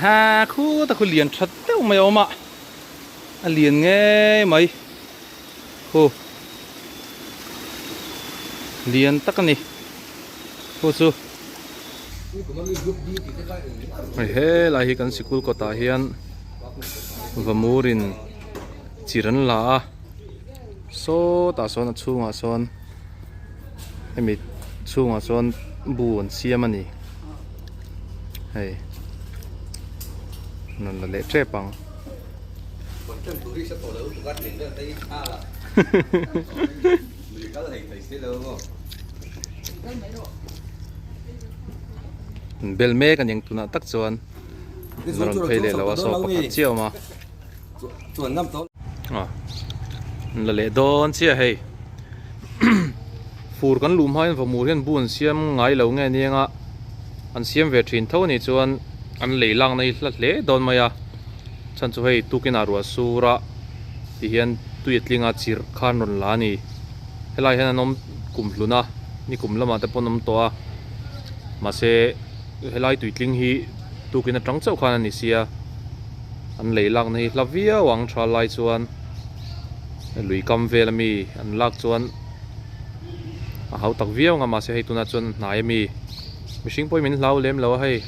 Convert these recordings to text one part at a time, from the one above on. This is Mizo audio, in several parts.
Ha khuta khu lian tha deuh mai a awm a, a lian ngei mai khu lian tak a ni khu chu. Hei helai hi kan sikul kawtah hian vamurin chir an la a sawtah sawn a chhungah sawn hemi chhungah chuan bu an siam a ni hei an rawn la leh tep ang. An bel mek a ni ang tunah tak chuan an rawn phei leh lo a saw pakhat chiah a awm a. An la leh dawn chiah hei fur kan luh hma hian vawmur hian bu an siam ngai lo nge aniang a an siam ve thin tho anih chuan an lei lakna hi hla hle dawn mai a chhan chu hei tukin ah ruah sur a ti hian tui a tling a chirh khan rawn la a ni helai hian an awm kum hlun a nikum lamah te pawh an awm tawh a mahse helai tuitling hi tukin atang chauh khan a ni sia. An lei lakna hi hla viau ang tha lai chuan lui kam vel ami an lak chuan a hau tak viau ang a mahse hei tunah chuan a hnai ami mihring pawhin min hlau lem lo a hei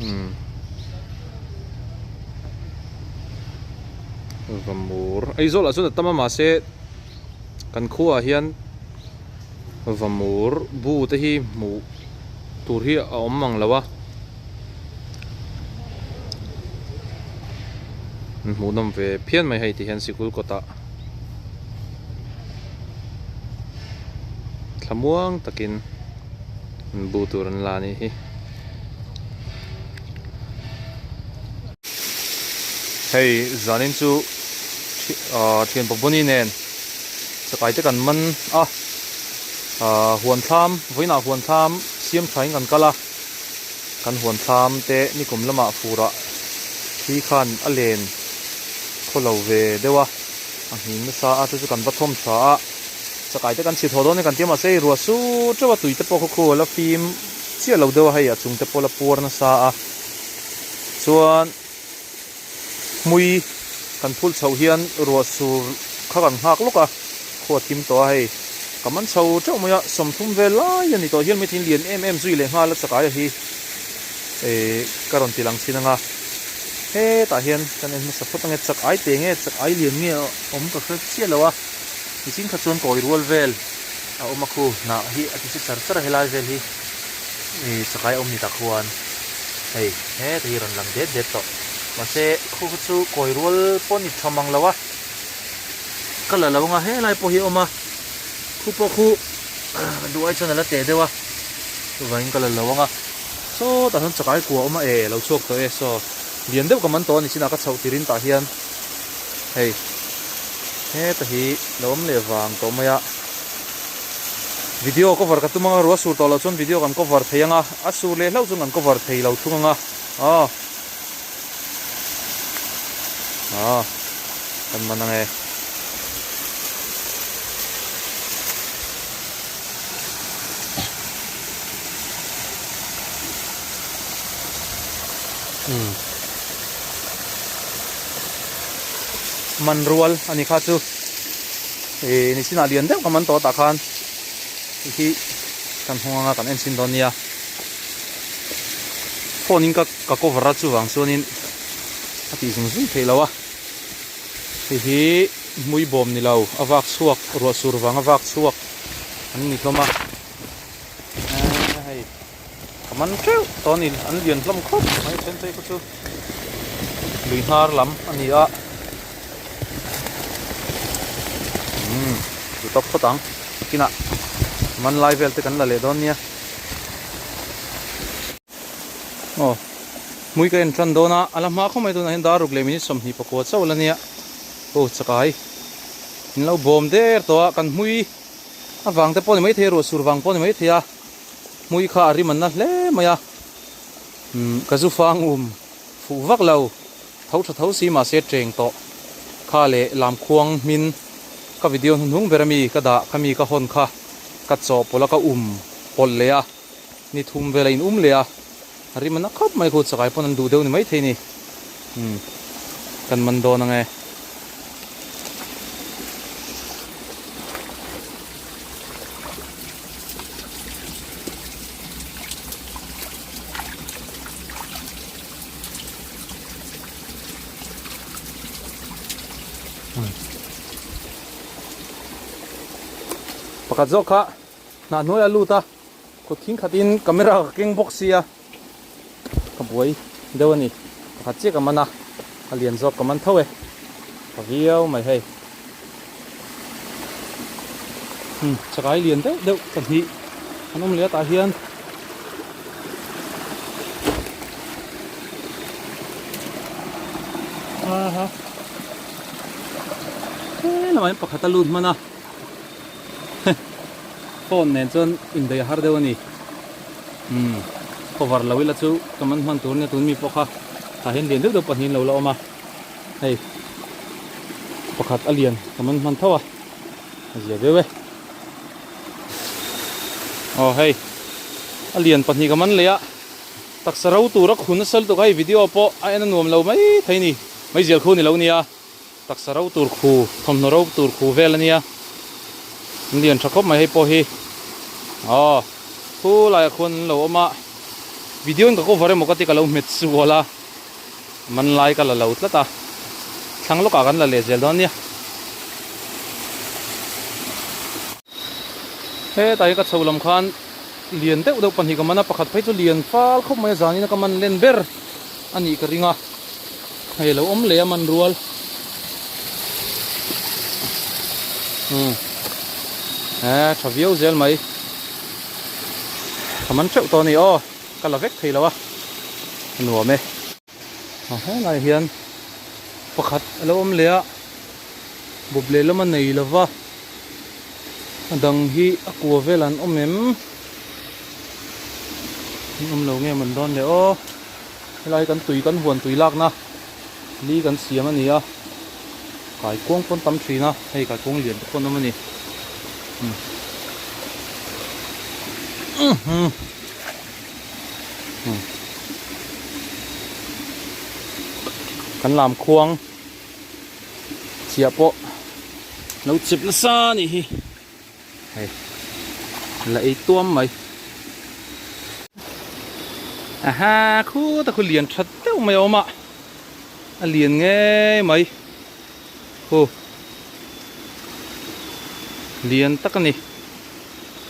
umm vamur Aizawl ah chuan a tam a mahse kan khuaah hian vamur bu te hi hmuh tur hi a awm mang lo a an hmuh nawm ve phian mai hei ti hian sikul kawtah thlamuang takin an bu tur an la a nih hi. Hei zanin chu ahh thian pawpawni nen chakai te kan man a. Ahh huan thlam vawiinah huan thlam siam thain kan kal a kan huan thlam te nikum lamah furah thi khan a len khaw lo ve deuh a a nghing nasa a chu chu kan va thawm tha a chakai te kan chhi thaw dawn e kan tia mahse hei ruah sur teuh a tui te pawh khaw khu a la fim chiah lo deuh a hei a chung te pawh la puar nasa a chuan. Hmui kan phul chhoh hian ruah sur kha kan nghak lawk a, khua thim tawh a hei. Ka man chho teuh mai a, 30 vel lai a ni tawh hian mai thil lian em em zui leh nghal a chakai a hi eh ka rawn ti lang chin ang a. Hetah hian kan en hmasa phawt ange chak ai te nge chak ai lian nge awm ka hre chiah lo a, nichin kha chuan kawi rual vel a awm a khu hnah hi a ti che char char a helai vel hi. Ih chakai awm ni tak huan hei heta hi rawn lang det det tawh mahse khu kha chu kawi rual pawh ni tha mang lo a ka la lo anga helai pawh hi a awm a khu pawh khu ka duh ai chuan a la teh deuh a chuvangin ka la lo anga sawtah sawn chakai kua a awm a e lo chhuak tawh e saw lian deuh ka man tawh a ni chinah ka chhoh tirin tah hian hei heta hi lo awm leh vang tawh mai a. Video cover ka tum anga ruah sur tawh loh chuan video kan cover thei anga a sur leh hlauh chuan kan cover thei lo thung anga aw aw kan man ange. Umm man rual a ni kha chu. Ih ni chinah lian deuh ka man tawh tah khan tih hi kan hawng anga kan en chhin dawn nia phone in ka ka cover a chuvang chuanin a tih zung zung theih lo a hei hi hmui bawm ni lo a vak chhuak ruah sur vang a vak chhuak an ni hlawm a hei ka man teuh tawh a ni an lian hlawm khawp mai then phei kha chu lui hnar lam a ni a. Umm chu tawp phawt ang kinah man lai vel te kan la leh dawn nia aw hmui ka en tan dawn a a la hma khawp mai tunah hian dar ruk leh minute 29 chauh la nia aw chakai in lo bawm der tawh a kan hmui avang te pawh ni maithei a ruah sur vang pawh ni maithei a hmui kha a rim an na hle mai a umm ka zu fang um fuh vak lo. Tho tha tho si mahse cheng tawh kha leh lamkhuang hmin ka video hnuhnung ber ami ka dah kha mi ka hawn kha ka chawhpawlh a ka um pawlh leh a ni thum vel a in um leh a. A rim a na khawp mai khu chakai pawn an duh deuh ni maithei ni. Umm kan man dawn ang e. Pakhat zawk kha hnah hnuai a lut a kut thing khatin camera ka keng bawk sia ka buai deuh a ni pakhat chiah ka man a a lian zawk ka man tho e ka viau mai hei umm chakai lian deuh deuh pahnih an awm leh a tah hian. Aha helamah hian pakhat a lut hman a phone nen chuan indaih a har deuh a ni umm cover lo ila chu ka man hman tur nia tun mi pawh kha tah hian lian deuh deuh pahnih an lo la awm a hei pakhat a lian ka man hman tho a a zia viau e. Aw hei a lian pahnih ka man leh a taksa ro tur a khu nasa lutuk a hei video pawh a en a nuam lo mai thei ni mai zial khu ni lo nia taksa ro tur khu thawmhnaw ro tur khu vel a nia an lian tha khawp mai hei pawh hi aw khu laiah khuan an lo awm a video in ka cover emaw ka ti ka lo hmet sual a. Man lai ka la lo tlat a, thlang lawkah kan la leh zel dawn nia. Hetah hi ka chho lam khan lian deuh deuh pahnih ka man a, pakhat phei chu lian fal khawp mai a, zanin a ka man len ber a nih ka ring a, hei lo awm leh a man rual. Umm he tha viau zel mai, ka man teuh tawh a ni aw. Ka la vek thei lo a, a nuam e. A helaiah hian pakhat a lo awm leh a, bawp lehlam a nei lo va, a dang hi a kua vel an awm em? An awm lo nge mawn dawn le aw, helai hi kan tui kan huan tui lakna li kan siam a ni a, kaikuang pawn tam thin a, hei kaikuang lian te pawh an awm a ni. Kan lam khuang chiah pawh lo chep nasa a nih hi hei la ei tuam mai aha khuta khu lian tha deuh mai a awm a a lian ngei mai khu lian tak a ni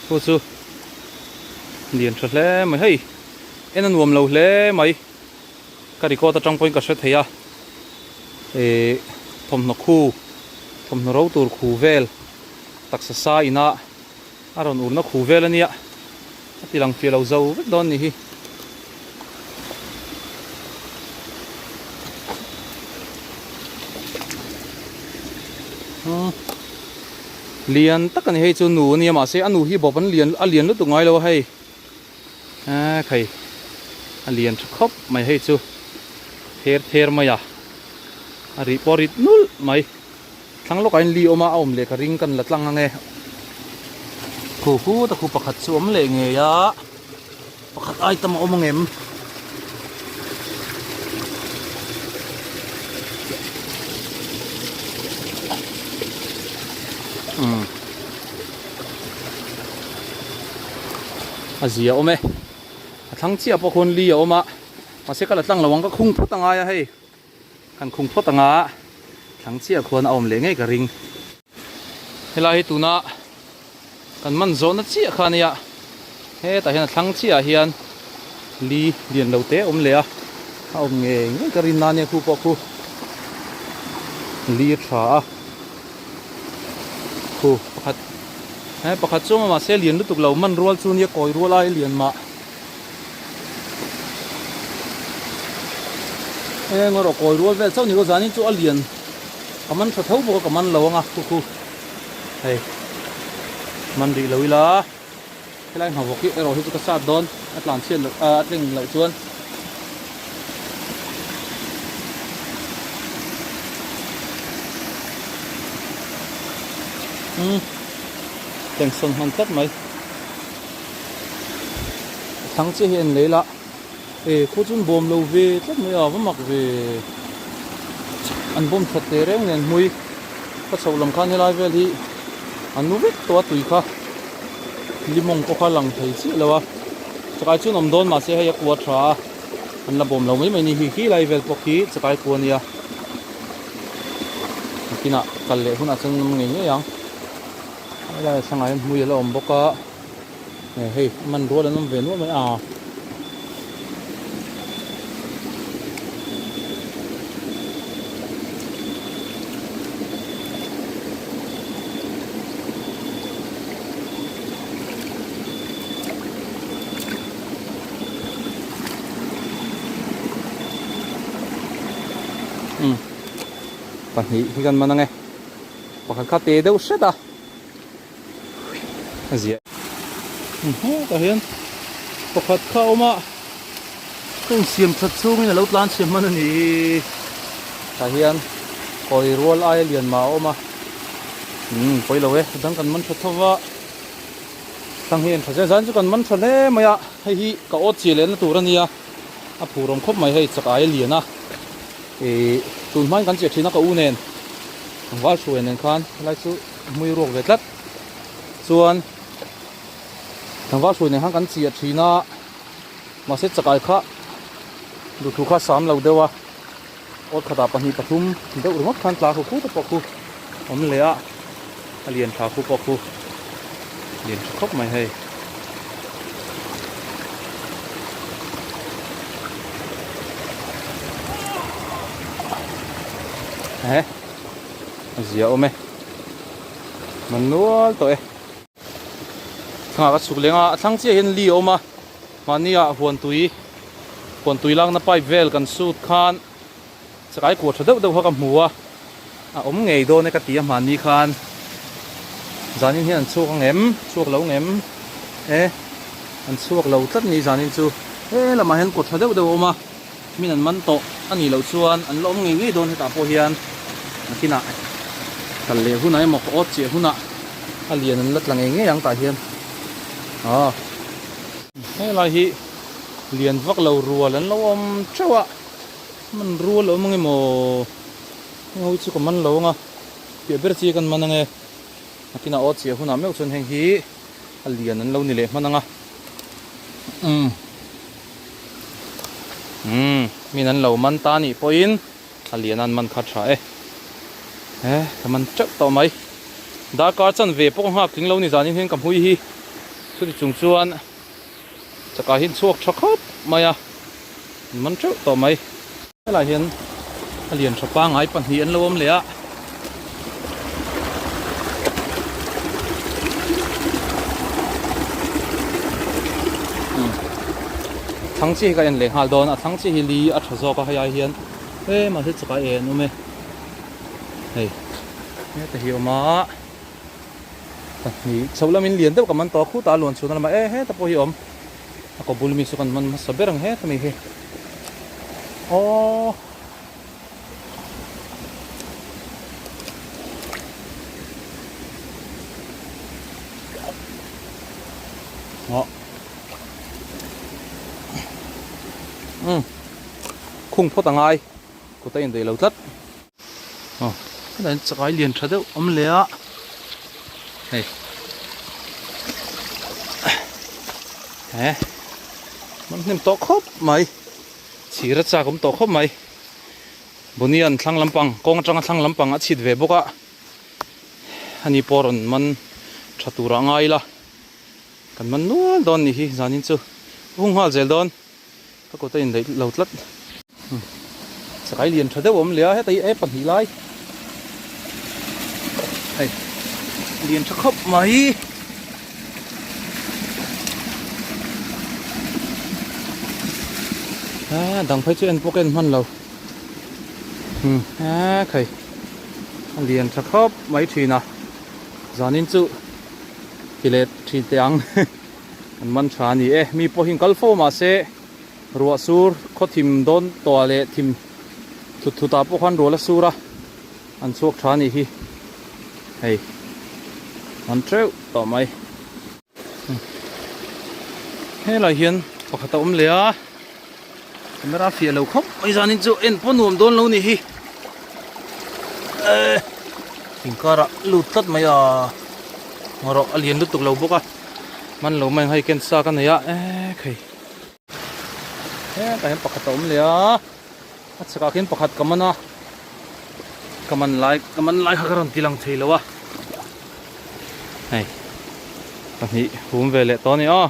khu chu lian tha hle mai hei en a nuam lo hle mai ka record atang pawhin ka hre thei a ehh thawmhnaw khu thawmhnaw ro tur khu vel taksa sa ina a rawn urna khu vel a nia a ti lang fiah lo zo vek dawn a nih hi. Lian tak a ni hei chu nu a nia mahse a nu hi bawp an lian a lian lutuk ngai lo a hei eee khai a lian tha khawp mai hei chu ther ther mai a a rih pawh a rit nulh mai. Thlang lawkah hian li awm a, a awm leh ka ring kan la tlang ang e. Khu khu ta khu pakhat chu awm leh ngei a, pakhat ai tam a awm ang em? Umm a zia awm e, a thlang chiah pawh khuan li a awm a, mahse ka la tlang lo ang ka khung phawt angai a hei. Kan khung phawt anga thlang chiah khuan a awm leh ngei ka ring. Helai hi tuna kan man zawhna chiah kha ania hetah hian a thlang chiah ah hian li lian lo te a awm leh a a awm ngei ngei ka rin na ania khu pawh khu li a tha a khu pakhat he pakhat chu mahse lian lutuk lo man rual chu nia kawi rual ai lian mah. Eng erawh kawi rual vel chauh ni lo zanin chu a lian ka man tha tho bawk a ka man lo ang a khu khu hei man rih lo ila helai hnawk hi erawh hi chu ka sat dawn a tlan chhiat loh a tleng loh chuan. Umm tleng sawn hman tlat mai. A thlang chiah hi a en leh ila. E khaw chu an bawm lo ve tlat mai a va mak ve an bawm that teh reng nen hmui ka chhoh lam khan helai vel hi an nu vek tawh a tui kha limawng pawh kha lang thei chiah lo a chakai chu an awm dawn mahse hei a kua tha a an la bawm lo mai mai a ni hi khi lai vel pawh khi chakai kua a nia nakinah kal leh hunah chuan an awm ngei ngei ang helaiah sangah hian hmui a la awm bawk a. Hei man rual an awm ve nual mai a. Pahnih hi kan man ange pakhat kha te deuh hret a. A ziah hetah hian pakhat kha a awm a ka insiam that chhungin a lo tlan chhe hman a ni tah hian kawi rual aia lian mah a awm a umm pawi lo e dang kan man tha tho va thlang hi a intha zel zan chu kan man tha hle mai a hei hi ka awt chiah lehna tur a nia a phur awm khawp mai hei chak aia lian a ih tun hmain kan chiah thin a ka u nen val hruai nen khan helai chu. Hmui ruak ve tlat chuan tlangval hruai nen khan kan chiah thin a mahse chakai kha duhthu kha sam lo deuh a awt khatah pahnih pathum deuh ringawt khan tla khu khu te pawh khu awm leh a a lian tha khu pawh khu lian tha khawp mai hei. Ehe. A zia awm e man nual tawh e thlang ah ka chhuk leng a a thlang chiah hian li a awm a mahni ah huan tui huan tui lakna pipe vel kan sut khan chakai kua tha deuh deuh kha ka hmu a a awm ngei dawn e ka ti a mahni khan zanin hian an chhuak ang em chhuak lo ngem e an chhuak lo tlat ni zanin chu he lamah hian kua tha deuh deuh a awm a. Min an man tawh a nih loh chuan an la awm ngei ngei dawn hetah pawh hian nakinah kal leh hunah emaw ka awt chiah hunah a lian an la tla ngei ngei ang tah hian aw helai hi lian vak lo rual an lo awm teuh a man rual a awm ang emaw heng ho hi chu ka man lo ang a piah ber chi kan man ang e nakinah awt chiah hunah meuh chuan heng hi a lian an lo ni leh hman ang a umm. Umm min an lo man ta nih pawhin a lian an man kha tha e he ka man teuh tawh mai darkar chan ve pawh ka nghak tling lo ni zanin hian ka hmui hi chuti chung chuan chakah hian chhuak tha khawp mai a an man teuh tawh mai helai hian a lian tha pangai pahnih an lo awm leh a. Thlang chi hi ka en leh nghal dawn a thlang chi hi li a tha zawk a hei ai hian he mahse chakah e an awm e hei heta hi a awm a pahnih chho lamin lian deuh ka man tawh a khutah a luan chhun a lamah e heta pawh hi a awm a kaw bul mi chu kan man hmasa ber ang heta mi hi aww. Umm khung phawt a ngai kut a indaih lo tlat aw hetah hian chakai lian tha deuh awm leh a hei he man hnem tawh khawp mai. Chhir a chak awm tawh khawp mai. Bunian thlang lampang kawng atanga thlang lampang a chhit ve bawk a. Ani pawh rawn man tha turah ngai ila. Kan man nual dawn nih hi zanin chu. Ka hung nghal zel dawn. Ka kut a indaih lo tlat. Chakai lian tha deuh a awm leh a heta hi e pahnih lai. Hei lian tha khawp mai. A dang phei chu en pawh ka en hman lo umm a khai a lian tha khawp mai thin a zanin chu ti leh thin teh ang an man tha a ni e mi pawh hi an kal fo mahse ruah sur khaw thim dawn tawh ah leh thim thut thut ah pawh khan rual a sur a an chhuak tha a nih hi hei an teuh tawh mai helai hian pakhat a awm leh a. Camera fiah lo khawp mai zanin chu en pawh nuam dawn lo ni hi. Eh inkar ah lut tlat mai a ngarawh a lian lutuk lo bawk a man lo mai ang hei ken sa ka nei a eh khei hetah hian pakhat a awm leh a a chhakah khian pakhat ka man a ka man lai ka man lai kha ka rawn ti lang thei lo a hei pahnih hum ve leh tawh a ni aw.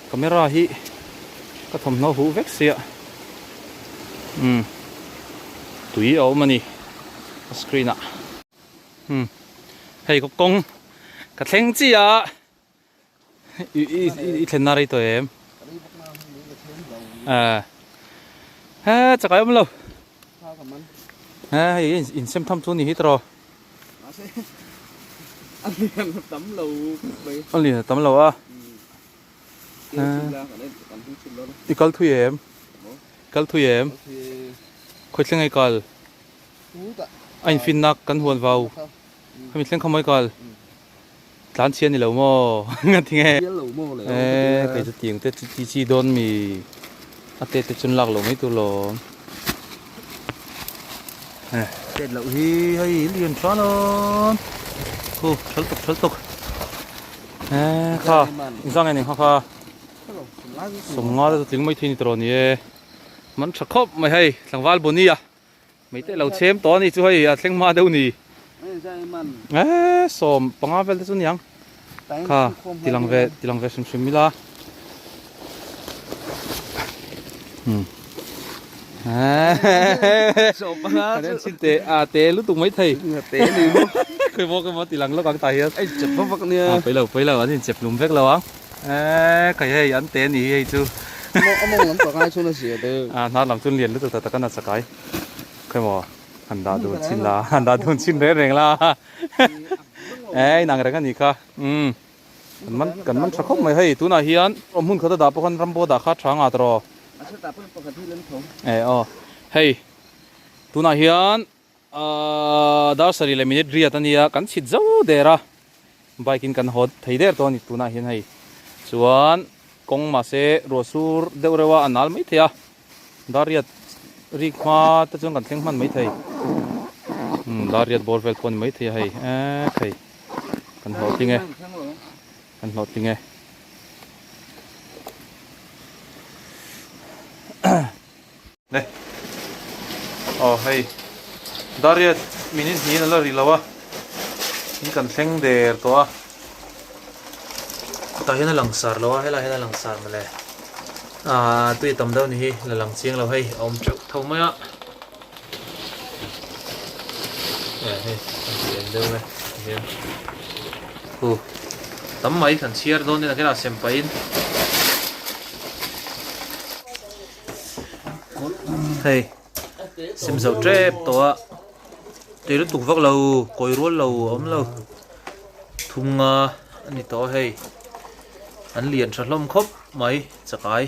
Camera hi ka thawmhnaw huh vek sia umm tui a awm a ni a screen ah umm hei ka kawng ka thleng chiah a i i thlenna rei tawh em eh he chakai awm lo he hei insem tham chu a ni hi tawh. A lian a tam lo mai. A lian a tam lo a. I kal thui em? Kal thui em? Khawi thleng ai kal? A in fin nak kan huan vau. Khami thleng kha mawi kal. Tlan chhia ni lo maw? Nga ti nge? Eh, kei chu tiang te chi chi dawn mi. A te te chun lak lo mai tur lawm. Eh, tet loh hi hei lian tha lawm. Khu, thal tuk thal tuk. Eh, kha, zang en kha kha. Sawmnga te chu tling mai thei ni tawh ni e. Man tha khawp mai hei, tlangval bawni a. Meite lo chhem tawh a ni chu hei a thleng hma deuh ni. Eee 15 vel te chu niang. Kha tilang ve tilang ve hrim hrim ila. Hmm. Eee 15 chu chin te a te lutuk mai thei. Te ni mo. Khoi mo khoi mo tilang lawk ang tah hian. Ei chep vak vak nia. A pailo pailo an in chep lum vek lo ang. Eee khai hei an te ni hi hei chu. A mawng lam tak ai chuan a zia deuh. A hnar lam chuan lian lutuk tak tak a na chakai. Khai maw han dah dun chin la han dah dun chin reng reng la. Eee inang reng a nih kha. Umm kan man kan man tha khawp mai hei tunah hian awm hmun khat a dah pawh khan rambo dah kha tha nga tawh. Eee aw hei tunah hian Ahh dar sarih leh minute riat a nia kan chhit zo der a bike in kan haw thei der tawh a ni tunah hian hei chuan kawng mahse ruah sur deuh reuh a a nal mai thei a dar riat rik hma te chuan kan thleng hman mai thei umm dar riat bawr vel pawh a ni mai thei a hei eee thei kan hlawhtling e kan hlawhtling e. Ne aw hei Dariat minute hnihin a la ri lo a in kan thleng der tawh a tah hian a lang sar lo a helai hian a lang sar mawle ah tui a tam deuh a ni hi la lang chiang lo hei a awm teuh tho mai a eh hei an ti eng deuh e tihian hu tam mai kan chhiar dawn in a khenah sem pahin. Hei sim zo tep tawh a tui lutuk vak lo kawi rual lo a awm lo thum nga a ni tawh a hei an lian tha hlawm khawp mai chakai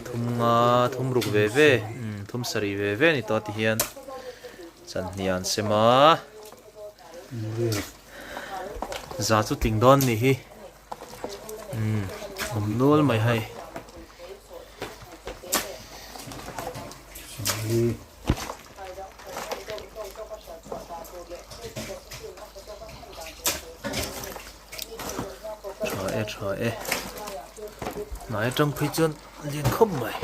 thum nga thum ruk ve ve thum sarih ve ve a ni tawh a tihian chanhnih an sem a za chu tling dawn a nih hi. Umm awm nual mai hei. Tha e tha e. Hnai atang phei chuan lian khawp mai.